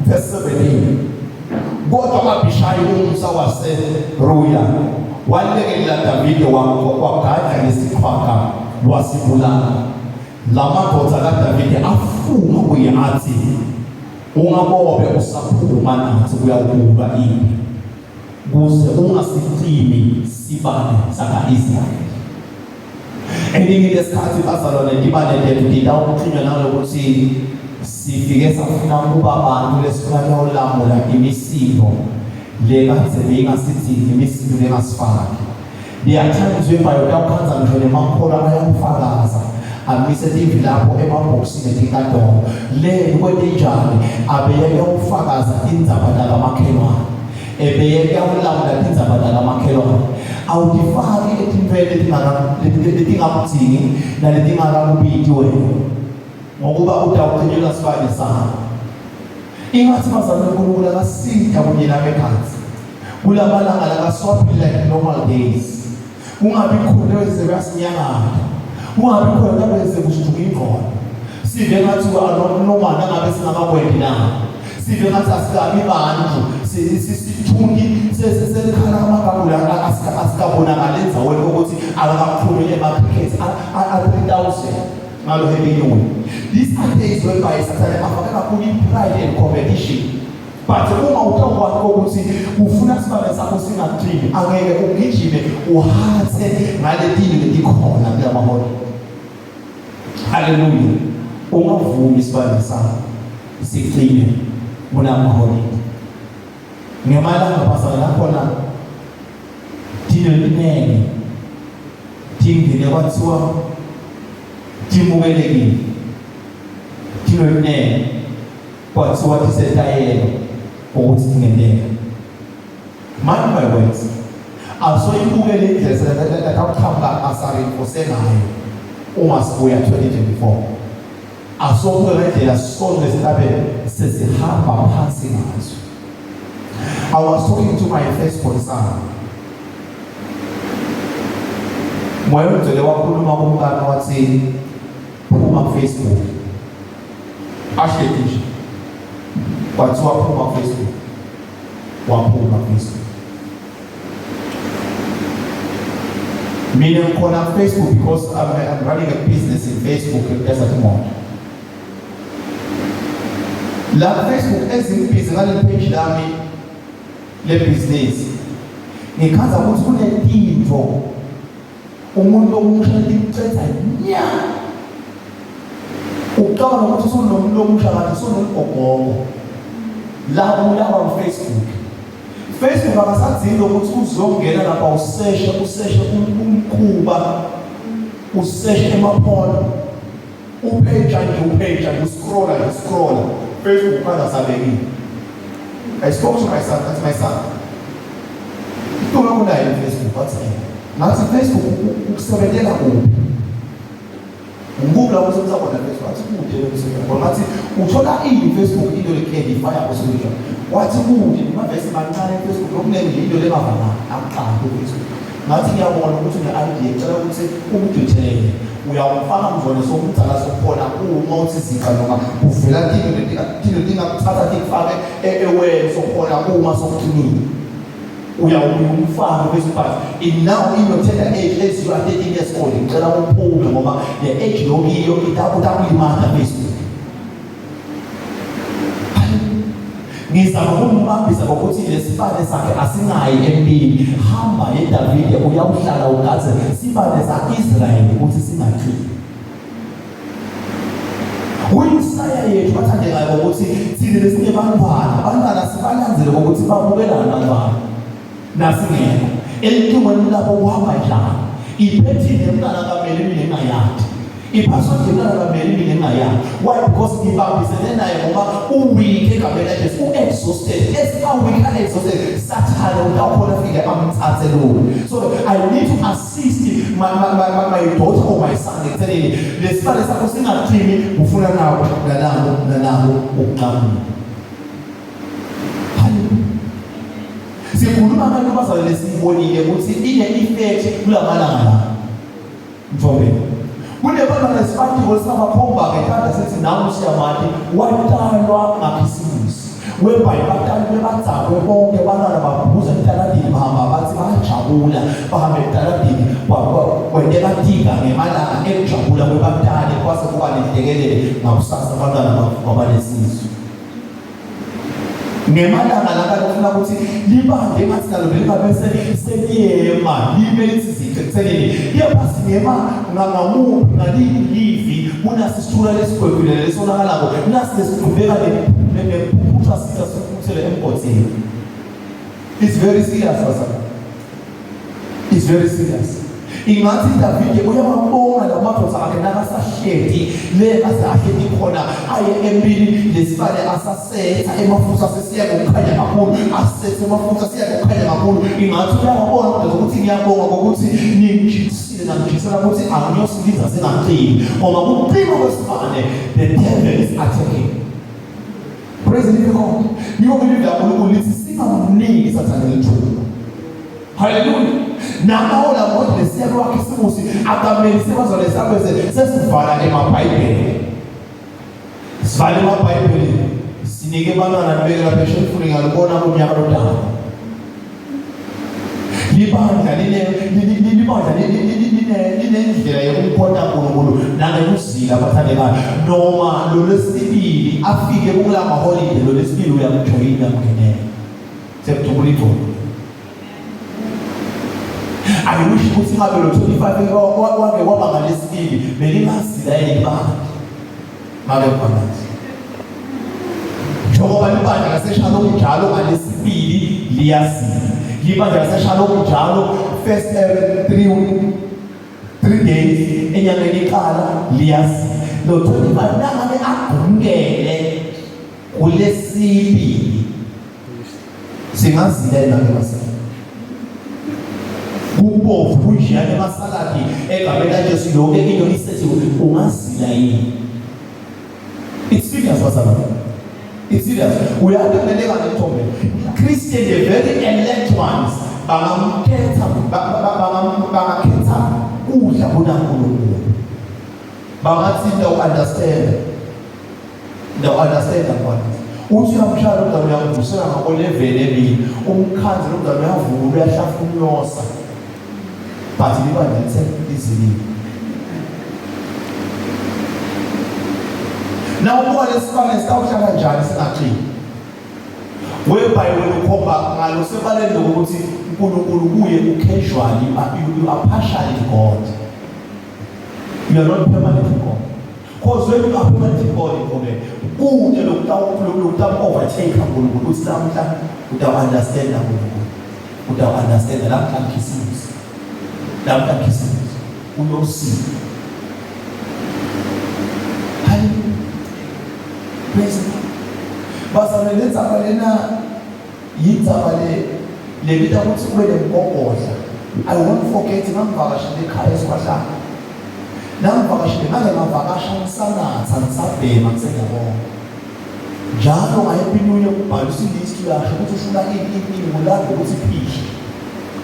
Verse 17, kodwa Abishayi umsa waseRuya walekelela Davide, wagadla ngesiqhwaga wasibulala. Lamadoda kaDavide afunga kuye athi, ungabobe usaphuma nathi kuyawukulwa impi, kuze ungasicimi sibane saka-Israyeli. Elinye lesikhathi bazalwane, tibane tethu titawucinywa nalokuthi sifike safuna ukuba abantu lesifuna kuyolamula imisindo lekadze beyingasidzingi, imisindo lengasifaki. There are times whereby utawukhandza ngisho nemakholwa ayakufakaza, amise tivi lapho emabhokisini etinkantolo le kwentenjani, abeyeke ukufakaza tindzaba takamakhelwane, ebeyeke ukulawula tindzaba takamakhelwane. Awutifaki etintweni letingakudzingi naletingakakubiti wena, ngokuba utawucinyelwa sibane sakho. Ingathi bazalwane uNkulunkulu akasida kunye nami ekhansi kulamalanga lakaswaphila like normal days, kungabi khona ezekasinyangana, kungabi khona bese kusijuka ingqondo, sive ngathi noma nangabe singakakwendi na, sive ngathi asikabi bantu, sithungi selikhala amagagula asikabonakali endzaweni ukuthi akakaphumi emaphikhethi a-3000 ngalo Happy New Year. These are days whereby Sathane afake kakhulu i-pride and competition, but uma utawukwazi ukuthi ufuna sibane sakho singaqini, angeke ugijime uhathe ngaletini letikhona kula maholo. Haleluya, ungavumi isibane sakho sicime kunamaholide ngemalanga bazalwane lakhona tinelinene tingene kwathiwa timukelekile, tinelinene kwathiwa tisetayela ukuthi tingenteka. Mark my words, asoyibukele indlela laqhamuka asarinfose ngayo uma sibuya 2024, asobuke ngendlela sonke sihlabe sesihamba phansi ngazo. I was talking to my firstborn son. Moya ongcwele wakhuluma kumkami wathi phuma ku-Facebook. Ahleti nje. Kwathiwa phuma ku-Facebook. Waphuma ku-Facebook. Mina ngikhona ku-Facebook because I'm running a business in Facebook desert mode. La ku-Facebook ezingibhizi ngaleli page lami lebhizinisi, ngikhaza ukuthi kunetinto umuntu omusha limcetha nya, ucabanga ukuthi usunomuntu omusha kanti usunomgogongo la ulawa ku-Facebook. Facebook akasadingi ukuthi uzongena lapha useshe useshe umkhuba, useshe emapholo, upage nje, upage nje, uscrolla nje, uscrolla Facebook kwanza sabekile. I spoke to my son, that's my son. Ituka kunayo Facebook, wathi ngathi Facebook ukusebenzela kuphi? Ngikuphi lapho usebenzisa khona Facebook? Wathi kude lokusebenzisa khona. Ngathi uthola ini Facebook into le-edify yakho spiritual. Wathi kude nemavesi mancane eFacebook lokunengi nje into lengavamanga akuqali kuFacebook. Ngathi ngiyabona ukuthi une-idea ngicela ukuthi ungidwethelele. Uyawufaka mzwane somdala sokhona uma uthi ziqa noma kuvela tinto letinto tingakuthatha tikufake eweni sokhona uma sokuqinile. Uyawubuya umfake bese but in now in your tender age as you are 13 years old ngicela uphume ngoba le age lokiyo itakulimata Facebook. Ngizama ukumbambisa ngokuthi lesibane sakhe asingayi empini. Hamba yeDavide uyawuhlala ugadze sibane sa-Israyeli ukuthi singacimi. Kuyisaya yethu bathandekayo ngokuthi thina lesinebantwana abantwana sibalandzele ngokuthi babukelana abantwana nasingekho elithungweni lapho kuhamba njani iphethini yomntana kamele mina engayadi iphasword yomntana kamele mina engayadi. Why? Because ngibambisene naye ngoba uweak egameni laJesu, u-exhausted. As a-weak a-exhausted, sathane utawukhona afike amthathe lula. So I need to assist my, my, my, my, my daughter or my son ekuthenini lesibale sakho singaqini ufuna nawo nalabo nalabo ukunqamula. Sikhuluma abantu bazalwane lesiyibonile ukuthi ine-effect kulamalanga la. Mthombeni. Kunebantwana esibatiko esingabakhomba ngethanda sithi nawe usiyamati watalwa ngakhisimusi. Whereby batali bebadzakwe bonke bantwana babhuza etaladini bahamba bathi bayajabula bahambe etaladini kwenteka tika ngemalanga ekujabula kwebatali kwase kuba nenhlekelele ngakusasa abantwana babalesisu. Ngemalanga laka lokufuna ukuthi libambe engathi nalo belingabe seliyema lime lithi zice ekuthenini kepha singema ngamuphi ngaliphi livi kunasisithula lesigwegwile lesonakalako nasi lesiqhubeka nemphuphutha sitha siphuthele emgodini. It's very serious bazalwane. It's very serious. Ingathi Davide uyawabonga la madoda akhe nakasahleti le asahleti khona aye empini lesibane asasetha emafutha sesiya ngokukhanya kakhulu asethe emafutha siya ngokukhanya kakhulu. Ingathi uyawabona madoda ukuthi ngiyabonga ngokuthi ningijikisile nangijikisela ukuthi angiyosiliza singacimi ngoba kucima kwesibane the devil is attacking. Praise the living God. Yiko ilizwi laNkulunkulu lithi singamniki sathane lithuba. Haleluya. Namahola kodwa lesiya lwakhisimusi akameli sebazale sabese sesivala emaBhayibheli. Sivale emaBhayibheli sinike abantwana nibeke lapha eshelufini ngalubona kunyaka lodaba. Libandla line libandla linendlela yokumkhonta uNkulunkulu nangekuzila abathandekayo noma lo lwesibili afike kula maholide lo lwesibili uyamjoyina mngenele sekudubula idolo. I wish ukuthi ngabe lo 25 wake waba ngalesibili belingazila elibandla ngabe khona njengoba libandla laseShalom njalo ngalesibili liyazila libandla laseShalom njalo first 3 days enyangeni iqala liyazila lo 25 nangabe agumkele kulesibili singazila yini ke kubovu kunjani emasaladi egameni laJesu yonke into isethi ungazila yini. It's serious bazalwane. It's serious. Uyadeleleka nethombe. Christian the very elect ones bangamkhetha bangakhetha kudla kunaNkulunkulu. Bangathi no understand. No understand mfana. Uthi uyamshaya umntwana uyamvusela ngako-level emini. Umkhanzi lo mntwana uyavuka uyahlafunyosa. But libandla lithe lizilile. Na ubuka lesibane sitawuhlala njani singagxili? Whereby wena ukhomba ngalo sebaleni lokuthi uNkulunkulu kuye ucasual, you are partially God. You are not permanent God. Because when you are permanent God, okay, kude lokutawu overtake uNkulunkulu uthi namhla utawu understand uNkulunkulu. Utawu understand namhla khisimusi. Namhla khisimusi uyosila. Hallelujah. Praise God. Bazalwane le ndzaba lena yindzaba le lebita ukuthi ube nemgogodla. I won't forget ngangivakashele ekhaya esiKwahlanga. Nangivakashile ngake ngavakasha ngisanatha ngisabhema ngisengiyabona. Njalo ngaye ePinuye kubhalisa ilist uyasho ukuthi ufuna ini ini ini kulanda ukuthi iphishe.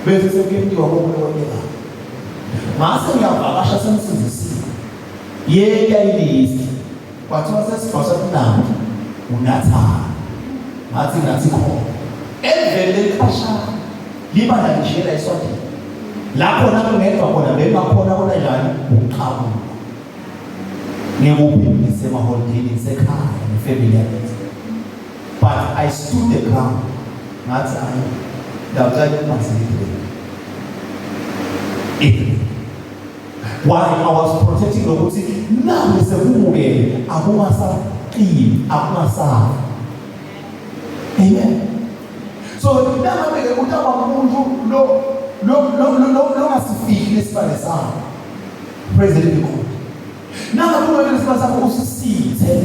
Bese sekuyentiwa konke okwentekayo. Ngase ngiyavakasha sengisindisiwe. Yeka ilist. Kwathiwa sesibhasha kunandi unathana. Ngathi ngathi khona. Evele likhashana libandla lishiyela eSwatini. Lapho nami ngedwa khona bemakhona kona njani ukuqhamuka. Ngikuphi ngisemaholideyini ngisekhaya nefamily yakithi. But I stood the ground. Ngathi ayi ndawucela ukungazili i-drink. Why I was protecting lokuthi naku sekumukele akungasaqini akungasafi. Amen. So nangabe ke utaba umuntu lo lo lo lo longasifihli lesibane sakho. Praise the living God. Nangabe ungeke lesibane sakho usisithe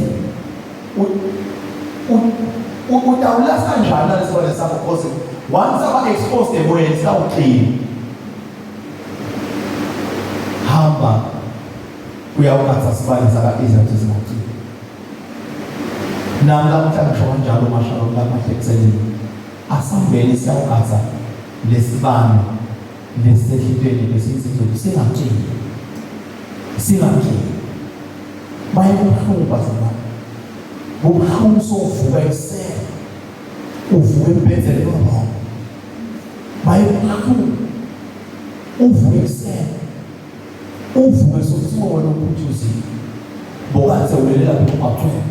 utawulasa kanjani nalesibane sakho because once aba exposed emoyeni sawucina. Hamba uyawukatha sibane saka-Israel singacini. Nami namuhla ngisho kanjalo mashalom lamahle ekuseni. Asambeni siyawugatha lesibane lesisehlitweni lesinsizweni singacini. Singacini. Baye kubuhlungu bazalwane. Kubuhlungu sovuka ekuseni. Uvuka embhedeni wrong. Baye kubuhlungu. Uvuka ekuseni. Uvuke sokuthiwa wena uphuthuziwe. Bokathe ulele lapha emgwaqweni.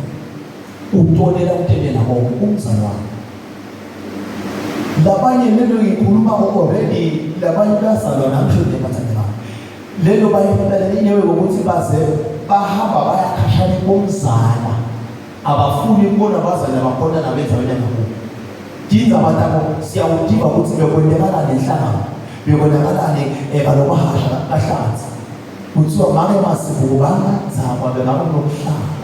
Utolela utelela konke umzalwane. Labanye lento ngikhuluma already labanye bayazalwa nami sho nje bathandekayo. Lento bayibulalela inyewe ngokuthi baze bahamba bayakhashana komzala. Abafuni kubona abazali abakhona nabenzaweni yangakubo. Tindzaba tabo siyawutiva ukuthi bekwentekalani enhlangano, bekwentekalani kalomahasha kahlanzi. Kuthiwa make masibuku bangadzakwa bengakunomhlaba.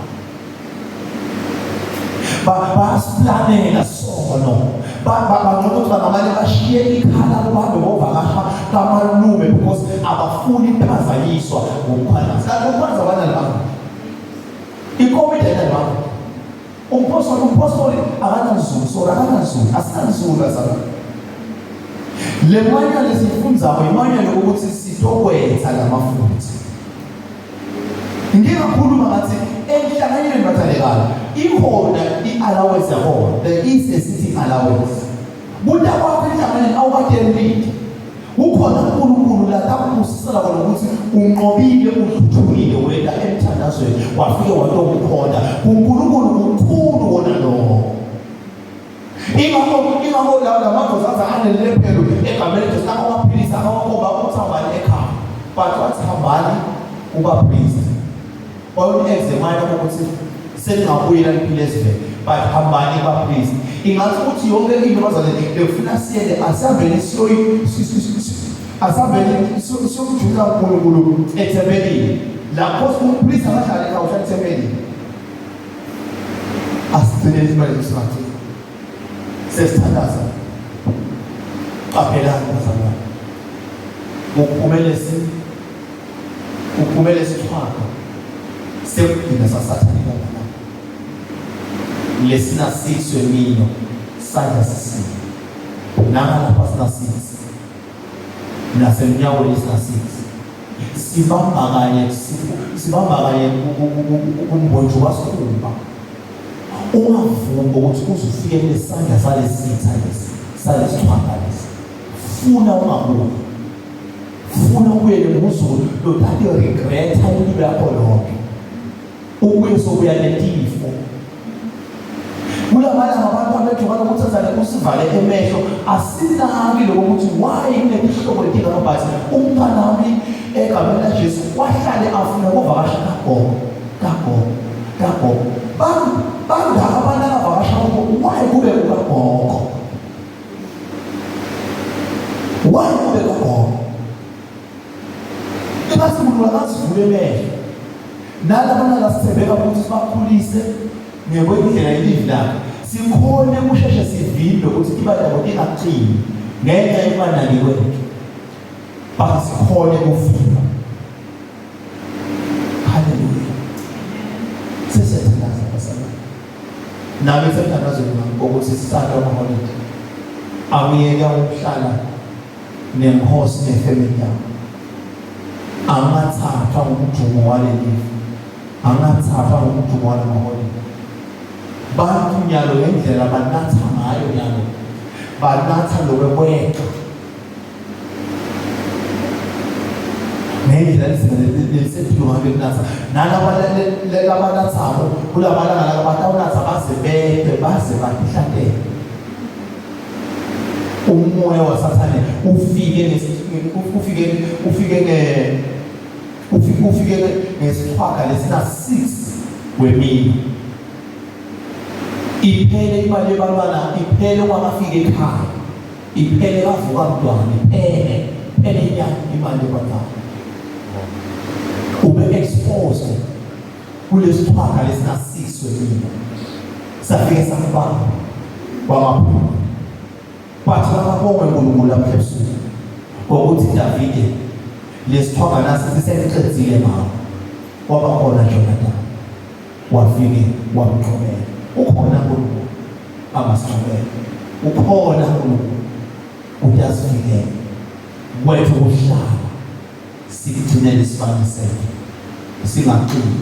Basiplanela sono. Bangcono ukuthi bangamane bashiye ikhala kubahambe bovakasha kamalume because abafuni ukuphazanyiswa ngokukhwanazi. Kanti ukukhwanazi abanalibanga. Ikomiti ayinalibanga. Umpostoli umpostoli akanazulu sorry akanazulu asinazulu bazalwane. Le manual esiyifundzako imanual ukuthi sitokwenza lamafutha. Ngingakhuluma ngathi enhlanganyelweni bathandekayo ikhona i-allowance yakhona there is a sitting allowance. Buta kwakho enhlanganweni awukatelile. Kukhona uNkulunkulu la akubusisela kona ukuthi unqobile udluthukile wena emthandazweni wafike watokukhona uNkulunkulu kukhulu wona lokho. Ingakho ingakho la madoda aze anelephelo egameni Jesu akawaphilisa akawakhomba ukuthi hambani ekhaya but wathi hambani kubapriest wayoni-examine ukuthi seningabuyela niphile ezivele but hambani kubapriest ingathi ukuthi yonke into bazale bekufuna siyele asihambeni siyoyi asihambeni siyokujula uNkulunkulu ethempelini lapho umpriest akahlale ekhaya uhlala ethempelini asigcinele isibalo sesingagcini sesithandaza qaphelani bazalwane kuphumelesi kuphumele isithwalo sekugcina sasathane kangakanani lesina six wemino sandla sisini nangalapha sina six nasemnyaweni sina six sibamba kanye sibamba kanye kumbonjo wasikhumba ungavumi ukuthi uze ufike kulesandla salesitha lesi salesithwanga lesi funa ungabuyi funa ubuyele nguzulu lothathe regretha impilo yakho yonke ubuye sobuya netifo kulamalanga abantu abethu balokuthi azale usivale emehlo asinaki lokho ukuthi why kunetihlobo letingakabhathi umntwana wami egameni laJesu wahlale afuna ukuvakasha kagogo kagogo kagogo bangaka abantu abavakasha kubo why kube kukagogo why kube kagogo ingathi umuntu akazivule emehlo nalabantwana sithembeka ukuthi sibakhulise ngekwendlela yelivi lakhe sikhone kusheshe sivimbe ukuthi ibandla labo lingaqini ngenxa yokunganaki kwethu but sikhone kuvimba. Nami semthandazweni wami ukuthi sisathe amaholide awuyeke ukuhlala nenkosi nefamily yakho. Angathathwa ngumjumo walelifa, angathathwa ngumjumo walamaholide. Bantu nyalo ngendlela banatha ngayo nyalo, banatha lokweqa ngendlela lisethulo ngabe kunatha nalaba labanathako kulamalanga laba batawunatha baze bede baze batihlantele. Umoya wasathane ufike ufike ufike nge ufike ufike ngesiqhwaga lesina 6 wemini iphele imali yebantwana, iphele kwabafika ekhaya, iphele bavuka mntwana, iphele phele inyanga imali yebantwana. Ube exposed kulesiqhwaga lesina 6 wemini, safike sakubamba kwamaphupho. But makabongwe uNkulunkulu lapha ebusuku ngokuthi Davide lesithwanga nasi sisemqedile mama, waba khona Jonathan wafike wamxobela. Ukhona uNkulunkulu angasixobela, ukhona uNkulunkulu uyazivikela kwethu kuhlala sigcinele isibani sethu singacimi.